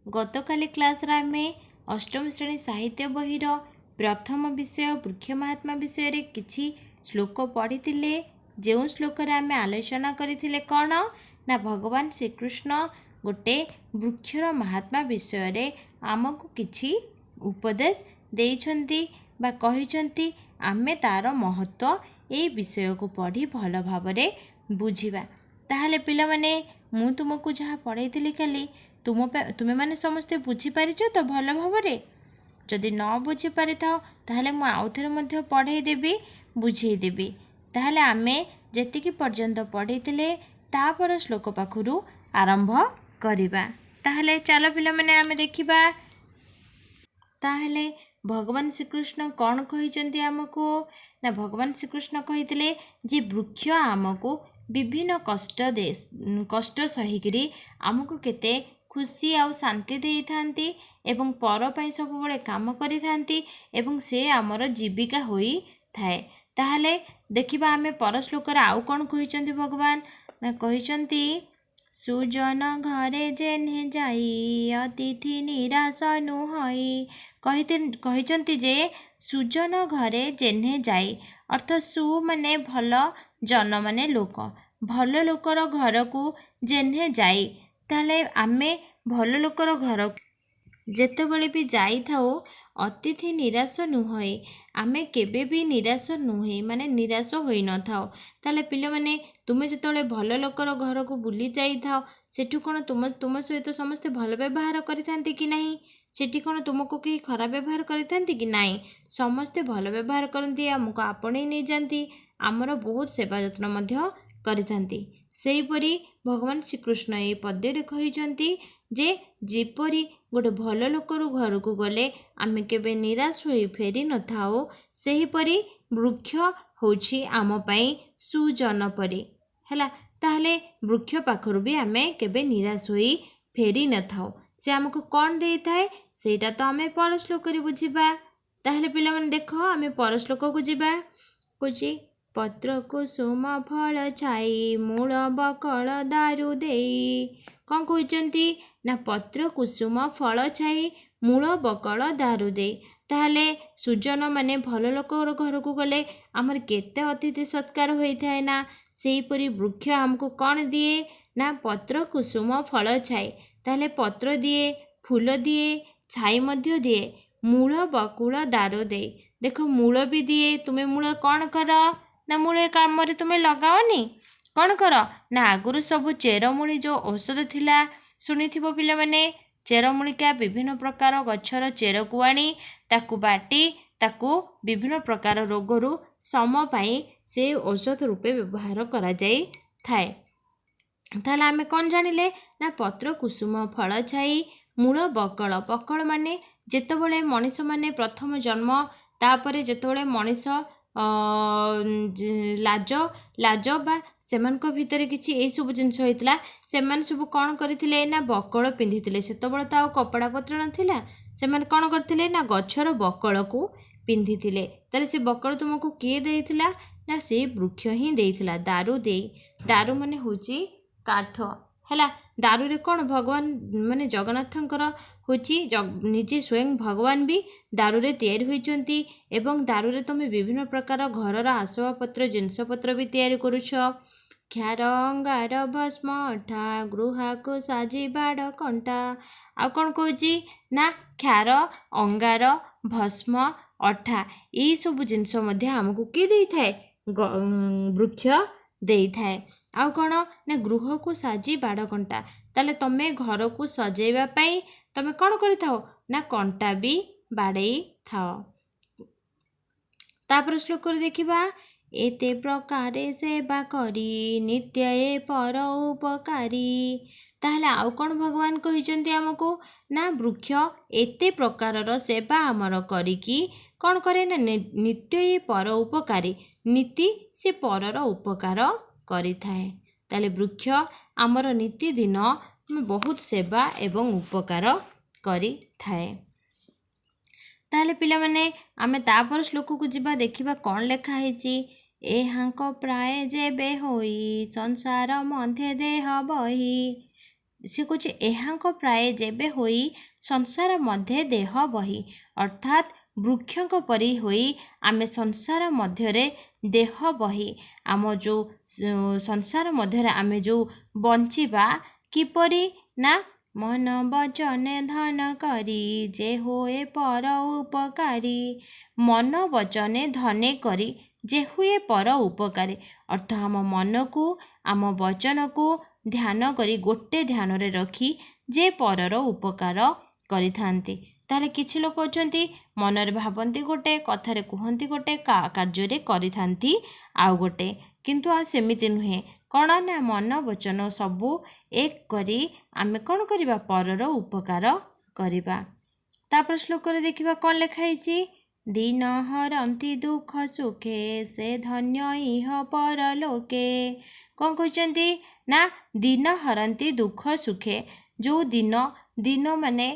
ଗତକାଲି କ୍ଲାସ୍ରେ ଆମେ ଅଷ୍ଟମ ଶ୍ରେଣୀ ସାହିତ୍ୟ ବହିର ପ୍ରଥମ ବିଷୟ ବୃକ୍ଷ ମହାତ୍ମା ବିଷୟରେ କିଛି ଶ୍ଲୋକ ପଢ଼ିଥିଲେ, ଯେଉଁ ଶ୍ଲୋକରେ ଆମେ ଆଲୋଚନା କରିଥିଲେ କ'ଣ ନା ଭଗବାନ ଶ୍ରୀକୃଷ୍ଣ ଗୋଟେ ବୃକ୍ଷର ମହାତ୍ମା ବିଷୟରେ ଆମକୁ କିଛି ଉପଦେଶ ଦେଇଛନ୍ତି ବା କହିଛନ୍ତି। ଆମେ ତା'ର ମହତ୍ତ୍ୱ ଏଇ ବିଷୟକୁ ପଢ଼ି ଭଲ ଭାବରେ ବୁଝିବା। ତାହେଲେ ପିଲାମାନେ, ମୁଁ ତୁମକୁ ଯାହା ପଢ଼େଇଥିଲି କାଲି, ତୁମ ତୁମେମାନେ ସମସ୍ତେ ବୁଝିପାରିଛ ତ ଭଲ ଭାବରେ? ଯଦି ନ ବୁଝିପାରିଥାଅ, ତାହେଲେ ମୁଁ ଆଉଥରେ ମଧ୍ୟ ପଢ଼େଇ ଦେବି, ବୁଝେଇ ଦେବି। ତାହେଲେ ଆମେ ଯେତିକି ପର୍ଯ୍ୟନ୍ତ ପଢ଼େଇଥିଲେ, ତାପର ଶ୍ଲୋକ ପାଖରୁ ଆରମ୍ଭ କରିବା। ତାହେଲେ ଚାଲ ପିଲାମାନେ, ଆମେ ଦେଖିବା। ତାହେଲେ ଭଗବାନ ଶ୍ରୀକୃଷ୍ଣ କ'ଣ କହିଛନ୍ତି ଆମକୁ ନା ଭଗବାନ ଶ୍ରୀକୃଷ୍ଣ କହିଥିଲେ ଯେ ବୃକ୍ଷ ଆମକୁ ବିଭିନ୍ନ କଷ୍ଟ ଦେ କଷ୍ଟ ସହିକିରି ଆମକୁ କେତେ ଖୁସି ଆଉ ଶାନ୍ତି ଦେଇଥାନ୍ତି ଏବଂ ପର ପାଇଁ ସବୁବେଳେ କାମ କରିଥାନ୍ତି ଏବଂ ସେ ଆମର ଜୀବିକା ହୋଇଥାଏ। ତାହେଲେ ଦେଖିବା ଆମେ ପର ଶ୍ଲୋକରେ ଆଉ କ'ଣ କହିଛନ୍ତି ଭଗବାନ। ନା କହିଛନ୍ତି, ସୁଜନ ଘରେ ଯେହ୍ନେ ଯାଇ ଅତିଥି ନିରାଶ ନୁହଇ। କହିଛନ୍ତି ଯେ ସୁଜନ ଘରେ ଯେହ୍ନେ ଯାଇ, ଅର୍ଥ ସୁ ମାନେ ଭଲ, ଜନ ମାନେ ଲୋକ, ଭଲ ଲୋକର ଘରକୁ ଯେହ୍ନେ ଯାଇ। ତାହେଲେ ଆମେ ଭଲ ଲୋକର ଘର ଯେତେବେଳେ ବି ଯାଇଥାଉ, ଅତିଥି ନିରାଶ ନୁହଇ, ଆମେ କେବେ ବି ନିରାଶ ନୁହେଁ, ମାନେ ନିରାଶ ହୋଇନଥାଉ। ତାହେଲେ ପିଲାମାନେ, ତୁମେ ଯେତେବେଳେ ଭଲ ଲୋକର ଘରକୁ ବୁଲି ଯାଇଥାଅ, ସେଠୁ କ'ଣ ତୁମ ସହିତ ସମସ୍ତେ ଭଲ ବ୍ୟବହାର କରିଥାନ୍ତି କି ନାହିଁ? ସେଠି କ'ଣ ତୁମକୁ କେହି ଖରାପ ବ୍ୟବହାର କରିଥାନ୍ତି କି ନାହିଁ? ସମସ୍ତେ ଭଲ ବ୍ୟବହାର କରନ୍ତି, ଆମକୁ ଆପଣେଇ ନେଇଯାଆନ୍ତି, ଆମର ବହୁତ ସେବା ଯତ୍ନ ମଧ୍ୟ କରିଥାନ୍ତି। ସେହିପରି ଭଗବାନ ଶ୍ରୀକୃଷ୍ଣ ଏହି ପଦ୍ୟରେ କହିଛନ୍ତି ଯେ ଯେପରି ଗୋଟେ ଭଲ ଲୋକରୁ ଘରକୁ ଗଲେ ଆମେ କେବେ ନିରାଶ ହୋଇ ଫେରି ନଥାଉ, ସେହିପରି ବୃକ୍ଷ ହେଉଛି ଆମ ପାଇଁ ସୁଜନ ପରି ହେଲା। ତାହେଲେ ବୃକ୍ଷ ପାଖରୁ ବି ଆମେ କେବେ ନିରାଶ ହୋଇ ଫେରି ନଥାଉ। ସେ ଆମକୁ କ'ଣ ଦେଇଥାଏ, ସେଇଟା ତ ଆମେ ପର ଶ୍ଲୋକରେ ବୁଝିବା। ତାହେଲେ ପିଲାମାନେ ଦେଖ, ଆମେ ପର ଶ୍ଲୋକକୁ ଯିବା। କହୁଛି, ପତ୍ର କୁସୁମ ଫଳ ଛାଇ ମୂଳ ବକଳ ଦାରୁ ଦେଇ। କ'ଣ କହୁଛନ୍ତି ନା ପତ୍ର କୁସୁମ ଫଳ ଛାଇ ମୂଳ ବକଳ ଦାରୁ ଦେଇ। ତାହେଲେ ସୁଜନ ମାନେ ଭଲ ଲୋକର ଘରକୁ ଗଲେ ଆମର କେତେ ଅତିଥି ସତ୍କାର ହୋଇଥାଏ ନା? ସେହିପରି ବୃକ୍ଷ ଆମକୁ କ'ଣ ଦିଏ ନା ପତ୍ର କୁସୁମ ଫଳ ଛାଇ। ତାହେଲେ ପତ୍ର ଦିଏ, ଫୁଲ ଦିଏ, ଛାଇ ମଧ୍ୟ ଦିଏ। ମୂଳ ବକୁଳ ଦାରୁ ଦେଇ, ଦେଖ ମୂଳ ବି ଦିଏ। ତୁମେ ମୂଳ କ'ଣ କର ନା ମୂଳ କାମରେ ତୁମେ ଲଗାଅନି? କ'ଣ କର ନା ଆଗରୁ ସବୁ ଚେରମୂଳି ଯେଉଁ ଔଷଧ ଥିଲା, ଶୁଣିଥିବ ପିଲାମାନେ, ଚେରମୂଳିକା ବିଭିନ୍ନ ପ୍ରକାର ଗଛର ଚେରକୁ ଆଣି ତାକୁ ବାଟି ତାକୁ ବିଭିନ୍ନ ପ୍ରକାର ରୋଗରୁ ସମ ପାଇଁ ସେ ଔଷଧ ରୂପେ ବ୍ୟବହାର କରାଯାଇଥାଏ। ତାହେଲେ ଆମେ କ'ଣ ଜାଣିଲେ ନା ପତ୍ର କୁସୁମ ଫଳ ଛାଇ ମୂଳ ବକଳ। ବକଳ ମାନେ ଯେତେବେଳେ ମଣିଷମାନେ ପ୍ରଥମ ଜନ୍ମ, ତାପରେ ଯେତେବେଳେ ମଣିଷ ଲାଜ ବା ସେମାନଙ୍କ ଭିତରେ କିଛି ଏଇସବୁ ଜିନିଷ ହେଇଥିଲା, ସେମାନେ ସବୁ କ'ଣ କରିଥିଲେ ନା ବକଳ ପିନ୍ଧିଥିଲେ। ସେତେବେଳେ ତ ଆଉ କପଡ଼ା ପତ୍ର ନଥିଲା। ସେମାନେ କ'ଣ କରିଥିଲେ ନା ଗଛର ବକଳକୁ ପିନ୍ଧିଥିଲେ। ତାହେଲେ ସେ ବକଳ ତୁମକୁ କିଏ ଦେଇଥିଲା ନା ସେଇ ବୃକ୍ଷ ହିଁ ଦେଇଥିଲା। ଦାରୁ ଦେଇ, ଦାରୁ ମାନେ ହେଉଛି କାଠ ହେଲା। ଦାରୁରେ କ'ଣ ଭଗବାନ ମାନେ ଜଗନ୍ନାଥଙ୍କର ହେଉଛି ନିଜେ ସ୍ୱୟଂ ଭଗବାନ ବି ଦାରୁରେ ତିଆରି ହୋଇଛନ୍ତି ଏବଂ ଦାରୁରେ ତୁମେ ବିଭିନ୍ନ ପ୍ରକାର ଘରର ଆସବାବପତ୍ର ଜିନିଷପତ୍ର ବି ତିଆରି କରୁଛ। କ୍ଷାର ଅଙ୍ଗାର ଭସ୍ମ ଅଠା ଗୃହାକୁ ସାଜି ବାଡ଼ କଣ୍ଟା। ଆଉ କ'ଣ କହୁଛି ନା କ୍ଷାର ଅଙ୍ଗାର ଭସ୍ମ ଅଠା ଏଇସବୁ ଜିନିଷ ମଧ୍ୟ ଆମକୁ କିଏ ଦେଇଥାଏ? ବୃକ୍ଷ ଦେଇଥାଏ। ଆଉ କ'ଣ ନା ଗୃହକୁ ସାଜି ବାଡ଼ କଣ୍ଟା। ତାହେଲେ ତମେ ଘରକୁ ସଜେଇବା ପାଇଁ ତମେ କ'ଣ କରିଥାଅ ନା କଣ୍ଟା ବି ବାଡ଼େଇ ଥାଅ। ତାପରେ ଶ୍ଲୋକରେ ଦେଖିବା, ଏତେ ପ୍ରକାରେ ସେବା କରି ନିତ୍ୟ ଏ ପର ଉପକାରୀ। ତାହେଲେ ଆଉ କ'ଣ ଭଗବାନ କହିଛନ୍ତି ଆମକୁ ନା ବୃକ୍ଷ ଏତେ ପ୍ରକାରର ସେବା ଆମର କରିକି କ'ଣ କରେ ନା ନିତ୍ୟ ଏ ପର ଉପକାରୀ, ନୀତି ସେ ପରର ଉପକାର କରିଥାଏ। ତାହେଲେ ବୃକ୍ଷ ଆମର ନୀତିଦିନ ବହୁତ ସେବା ଏବଂ ଉପକାର କରିଥାଏ। ତାହେଲେ ପିଲାମାନେ, ଆମେ ତାପର ଶ୍ଲୋକକୁ ଯିବା, ଦେଖିବା କ'ଣ ଲେଖା ହେଇଛି। ଏହାଙ୍କ ପ୍ରାୟ ଯେବେ ହୋଇ ସଂସାର ମଧ୍ୟେ ଦେହ ବହି। ସେ କହୁଛି, ଏହାଙ୍କ ପ୍ରାୟ ଯେବେ ହୋଇ ସଂସାର ମଧ୍ୟେ ଦେହ ବହି। ଅର୍ଥାତ୍ ବୃକ୍ଷଙ୍କ ପରି ହୋଇ ଆମେ ସଂସାର ମଧ୍ୟରେ ଦେହ ବହି, ଆମ ଯେଉଁ ସଂସାର ମଧ୍ୟରେ ଆମେ ଯେଉଁ ବଞ୍ଚିବା କିପରି ନା, ମନ ବଚନେ ଧନ କରି ଯେ ହୋଏ ପର ଉପକାରୀ। ମନ ବଚନେ ଧନେ କରି ଯେ ହୁଏ ପର ଉପକାରୀ। ଅର୍ଥ ଆମ ମନକୁ, ଆମ ବଚନକୁ ଧ୍ୟାନ କରି, ଗୋଟେ ଧ୍ୟାନରେ ରଖି ଯେ ପରର ଉପକାର କରିଥାନ୍ତି। ତାହେଲେ କିଛି ଲୋକ ଅଛନ୍ତି, ମନରେ ଭାବନ୍ତି ଗୋଟେ, କଥାରେ କୁହନ୍ତି ଗୋଟେ, କାର୍ଯ୍ୟରେ କରିଥାନ୍ତି ଆଉ ଗୋଟେ। କିନ୍ତୁ ଆଉ ସେମିତି ନୁହେଁ। କ'ଣ ନା, ମନ ବଚନ ସବୁ ଏକ କରି ଆମେ କ'ଣ କରିବା? ପରର ଉପକାର କରିବା। ତାପରେ ଶ୍ଲୋକରେ ଦେଖିବା କ'ଣ ଲେଖା ହେଇଛି। ଦିନ ହରନ୍ତି ଦୁଃଖ ସୁଖେ, ସେ ଧନ୍ୟ ଇହ ପରଲୋକେ। କ'ଣ କହିଛନ୍ତି ନା, ଦିନ ହରନ୍ତି ଦୁଃଖ ସୁଖେ। ଯେଉଁ ଦିନ, ଦିନ ମାନେ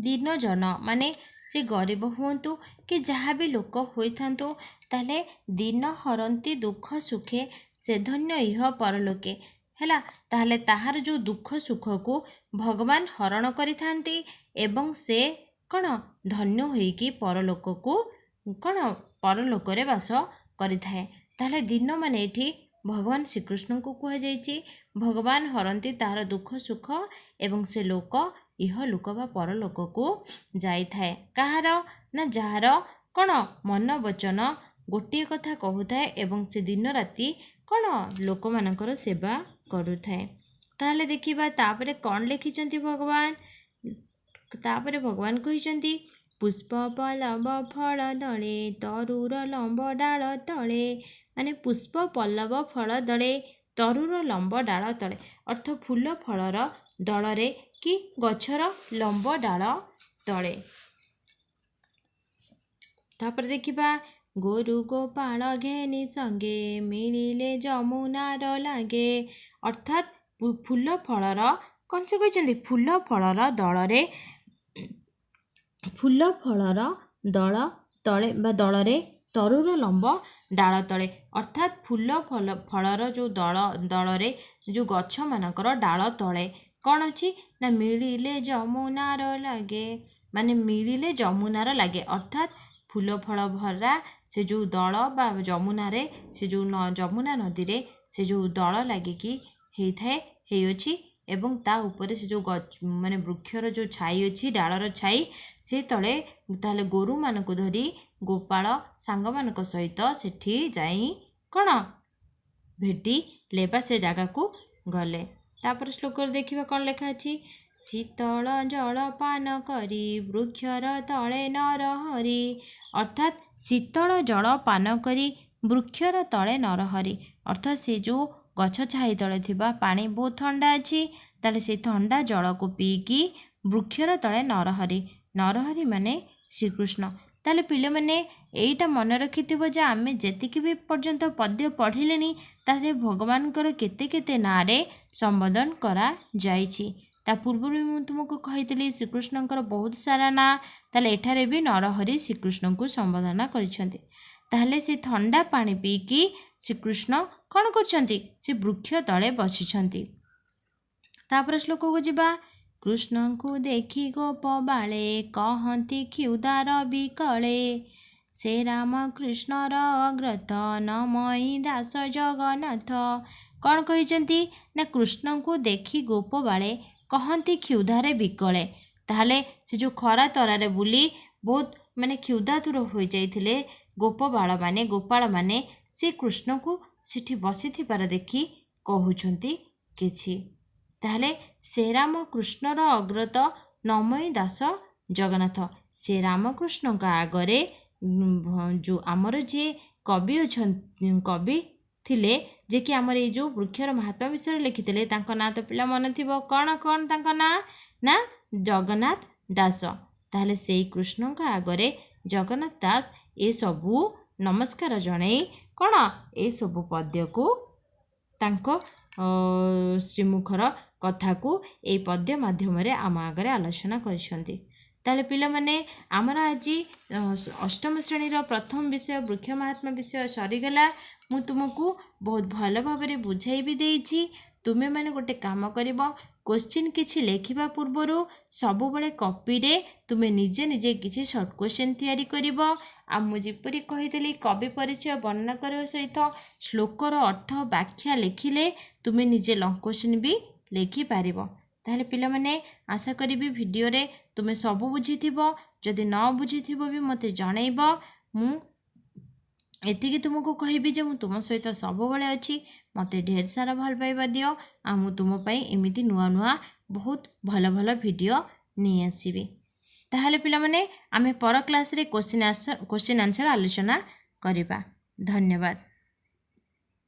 ଦିନ ଜନ, ମାନେ ସେ ଗରିବ ହୁଅନ୍ତୁ କି ଯାହା ବି ଲୋକ ହୋଇଥାନ୍ତୁ, ତାହେଲେ ଦିନ ହରନ୍ତି ଦୁଃଖ ସୁଖେ ସେ ଧନ୍ୟ ଇହ ପରଲୋକେ। ହେଲା, ତାହେଲେ ତାହାର ଯେଉଁ ଦୁଃଖ ସୁଖକୁ ଭଗବାନ ହରଣ କରିଥାନ୍ତି ଏବଂ ସେ କ'ଣ ଧନ୍ୟ ହୋଇକି ପରଲୋକକୁ କ'ଣ ପରଲୋକରେ ବାସ କରିଥାଏ। ତାହେଲେ ଦିନ ମାନେ ଏଠି ଭଗବାନ ଶ୍ରୀକୃଷ୍ଣଙ୍କୁ କୁହାଯାଇଛି। ଭଗବାନ ହରନ୍ତି ତାହାର ଦୁଃଖ ସୁଖ ଏବଂ ସେ ଲୋକ ଇହଲୋକ ବା ପରଲୋକକୁ ଯାଇଥାଏ। କାହାର ନା, ଯାହାର କ'ଣ ମନ ବଚନ ଗୋଟିଏ କଥା କହୁଥାଏ ଏବଂ ସେ ଦିନ ରାତି କ'ଣ ଲୋକମାନଙ୍କର ସେବା କରୁଥାଏ। ତାହେଲେ ଦେଖିବା ତାପରେ କ'ଣ ଲେଖିଛନ୍ତି ଭଗବାନ। ତାପରେ ଭଗବାନ କହିଛନ୍ତି, ପୁଷ୍ପ ପଲ୍ଲବ ଫଳ ଦଳେ ତରୁର ଲମ୍ବ ଡାଳ ତଳେ। ମାନେ ପୁଷ୍ପ ପଲ୍ଲବ ଫଳ ଦଳେ ତରୁର ଲମ୍ବ ଡାଳ ତଳେ, ଅର୍ଥ ଫୁଲ ଫଳର ଦଳରେ କି ଗଛର ଲମ୍ବ ଡାଳ ତଳେ। ତାପରେ ଦେଖିବା, ଗୋରୁ ଗୋପାଳ ଘେନି ସଙ୍ଗେ ମିଳିଲେ ଯମୁନାର ଲାଗେ। ଅର୍ଥାତ୍ ଫୁଲ ଫଳର କ'ଣ ସେ କହିଛନ୍ତି? ଫୁଲ ଫଳର ଦଳରେ, ଫୁଲ ଫଳର ଦଳ ତଳେ ବା ଦଳରେ, ତରୁର ଲମ୍ବ ଡାଳ ତଳେ। ଅର୍ଥାତ୍ ଫୁଲ ଫଳର ଯେଉଁ ଦଳ ଦଳରେ, ଯେଉଁ ଗଛମାନଙ୍କର ଡାଳ ତଳେ କ'ଣ ଅଛି ନା, ମିଳିଲେ ଯମୁନାର ଲାଗେ। ମାନେ ମିଳିଲେ ଯମୁନାର ଲାଗେ, ଅର୍ଥାତ୍ ଫୁଲ ଫଳ ଭରା ସେ ଯେଉଁ ଦଳ ବା ଯମୁନାରେ, ସେ ଯେଉଁ ଯମୁନା ନଦୀରେ ସେ ଯେଉଁ ଦଳ ଲାଗିକି ହେଇଥାଏ, ହେଇଅଛି ଏବଂ ତା ଉପରେ ସେ ଯେଉଁ ମାନେ ବୃକ୍ଷର ଯେଉଁ ଛାଇ ଅଛି, ଡାଳର ଛାଇ, ସେ ତଳେ ତାହେଲେ ଗୋରୁମାନଙ୍କୁ ଧରି ଗୋପାଳ ସାଙ୍ଗମାନଙ୍କ ସହିତ ସେଠି ଯାଇ କ'ଣ ଭେଟିଲେ ବା ସେ ଜାଗାକୁ ଗଲେ। ତାପରେ ଶ୍ଲୋକରେ ଦେଖିବା କ'ଣ ଲେଖା ଅଛି। ଶୀତଳ ଜଳ ପାନ କରି ବୃକ୍ଷର ତଳେ ନରହରି। ଅର୍ଥାତ୍ ଶୀତଳ ଜଳ ପାନ କରି ବୃକ୍ଷର ତଳେ ନରହରି, ଅର୍ଥ ସେ ଯେଉଁ ଗଛ ଛାଇ ତଳେ ଥିବା ପାଣି ବହୁତ ଥଣ୍ଡା ଅଛି, ତାହେଲେ ସେ ଥଣ୍ଡା ଜଳକୁ ପିଇକି ବୃକ୍ଷର ତଳେ ନରହରି। ନରହରି ମାନେ ଶ୍ରୀକୃଷ୍ଣ। ତାହେଲେ ପିଲାମାନେ, ଏଇଟା ମନେ ରଖିଥିବ ଯେ ଆମେ ଯେତିକି ବି ପର୍ଯ୍ୟନ୍ତ ପଦ୍ୟ ପଢ଼ିଲେଣି, ତାହେଲେ ଭଗବାନଙ୍କର କେତେ କେତେ ନାଁରେ ସମ୍ବୋଧନ କରାଯାଇଛି। ତା ପୂର୍ବରୁ ବି ମୁଁ ତୁମକୁ କହିଥିଲି ଶ୍ରୀକୃଷ୍ଣଙ୍କର ବହୁତ ସାରା ନାଁ। ତାହେଲେ ଏଠାରେ ବି ନରହରି ଶ୍ରୀକୃଷ୍ଣଙ୍କୁ ସମ୍ବୋଧନ କରିଛନ୍ତି। ତାହେଲେ ସେ ଥଣ୍ଡା ପାଣି ପିଇକି ଶ୍ରୀକୃଷ୍ଣ କ'ଣ କରୁଛନ୍ତି? ସେ ବୃକ୍ଷ ତଳେ ବସିଛନ୍ତି। ତାପରେ ଶ୍ଲୋକକୁ ଯିବା। କୃଷ୍ଣଙ୍କୁ ଦେଖି ଗୋପ ବାଳେ କହନ୍ତି କ୍ଷୁଧାର ବିକଳେ, ସେ ରାମକୃଷ୍ଣର ଅଗ୍ରତ ନମଇ ଦାସ ଜଗନ୍ନାଥ। କ'ଣ କହିଛନ୍ତି ନା, କୃଷ୍ଣଙ୍କୁ ଦେଖି ଗୋପବାଳେ କହନ୍ତି କ୍ଷୁଧାରେ ବିକଳେ। ତାହେଲେ ସେ ଯେଉଁ ଖରା ତରାରେ ବୁଲି ବହୁତ ମାନେ କ୍ଷୁଧାତୁର ହୋଇଯାଇଥିଲେ ଗୋପବାଳମାନେ, ଗୋପାଳମାନେ, ସେ କୃଷ୍ଣଙ୍କୁ ସେଠି ବସିଥିବାର ଦେଖି କହୁଛନ୍ତି କିଛି। ତାହେଲେ ସେ ରାମ କୃଷ୍ଣର ଅଗ୍ରତ ନମୟୀ ଦାସ ଜଗନ୍ନାଥ। ସେ ରାମକୃଷ୍ଣଙ୍କ ଆଗରେ ଯେଉଁ ଆମର ଯିଏ କବି ଅଛନ୍ତି, କବି ଥିଲେ, ଯିଏକି ଆମର ଏଇ ଯେଉଁ ବୃକ୍ଷର ମହାତ୍ମା ବିଷୟରେ ଲେଖିଥିଲେ, ତାଙ୍କ ନାଁ ତ ପିଲା ମନେ ଥିବ। କ'ଣ କ'ଣ ତାଙ୍କ ନାଁ ନା, ଜଗନ୍ନାଥ ଦାସ। ତାହେଲେ ସେଇ କୃଷ୍ଣଙ୍କ ଆଗରେ ଜଗନ୍ନାଥ ଦାସ ଏସବୁ ନମସ୍କାର ଜଣେଇ କ'ଣ ଏସବୁ ପଦ୍ୟକୁ, ତାଙ୍କ ଶ୍ରୀମୁଖର କଥାକୁ ଏଇ ପଦ୍ୟ ମାଧ୍ୟମରେ ଆମ ଆଗରେ ଆଲୋଚନା କରିଛନ୍ତି। ତାହେଲେ ପିଲାମାନେ, ଆମର ଆଜି ଅଷ୍ଟମ ଶ୍ରେଣୀର ପ୍ରଥମ ବିଷୟ ବୃକ୍ଷ ମହାତ୍ମା ବିଷୟ ସରିଗଲା। ମୁଁ ତୁମକୁ ବହୁତ ଭଲ ଭାବରେ ବୁଝାଇ ବି ଦେଇଛି। ତୁମେମାନେ ଗୋଟେ କାମ କରିବ, କୋଶ୍ଚିନ୍ କିଛି ଲେଖିବା ପୂର୍ବରୁ ସବୁବେଳେ କପିରେ ତୁମେ ନିଜେ ନିଜେ କିଛି ସର୍ଟ କୋଶ୍ଚିନ୍ ତିଆରି କରିବ। ଆଉ ମୁଁ ଯେପରି କହିଥିଲି, କବି ପରିଚୟ ବର୍ଣ୍ଣନା କରିବା ସହିତ ଶ୍ଲୋକର ଅର୍ଥ ବ୍ୟାଖ୍ୟା ଲେଖିଲେ ତୁମେ ନିଜେ ଲଙ୍ଗ କୋଶ୍ଚିନ୍ ବି ଲେଖିପାରିବ। ତାହେଲେ ପିଲାମାନେ, ଆଶା କରିବି ଭିଡ଼ିଓରେ ତୁମେ ସବୁ ବୁଝିଥିବ। ଯଦି ନ ବୁଝିଥିବ ବି ମୋତେ ଜଣେଇବ। ମୁଁ ଏତିକି ତୁମକୁ କହିବି ଯେ ମୁଁ ତୁମ ସହିତ ସବୁବେଳେ ଅଛି। ମୋତେ ଢେର ସାରା ଭଲ ପାଇବା ଦିଅ, ଆଉ ମୁଁ ତୁମ ପାଇଁ ଏମିତି ନୂଆ ନୂଆ ବହୁତ ଭଲ ଭଲ ଭିଡ଼ିଓ ନେଇ ଆସିବି। ତାହେଲେ ପିଲାମାନେ, ଆମେ ପର କ୍ଲାସ୍ରେ କୋଶ୍ଚିନ୍ ଆନ୍ସର୍ ଆଲୋଚନା କରିବା। ଧନ୍ୟବାଦ।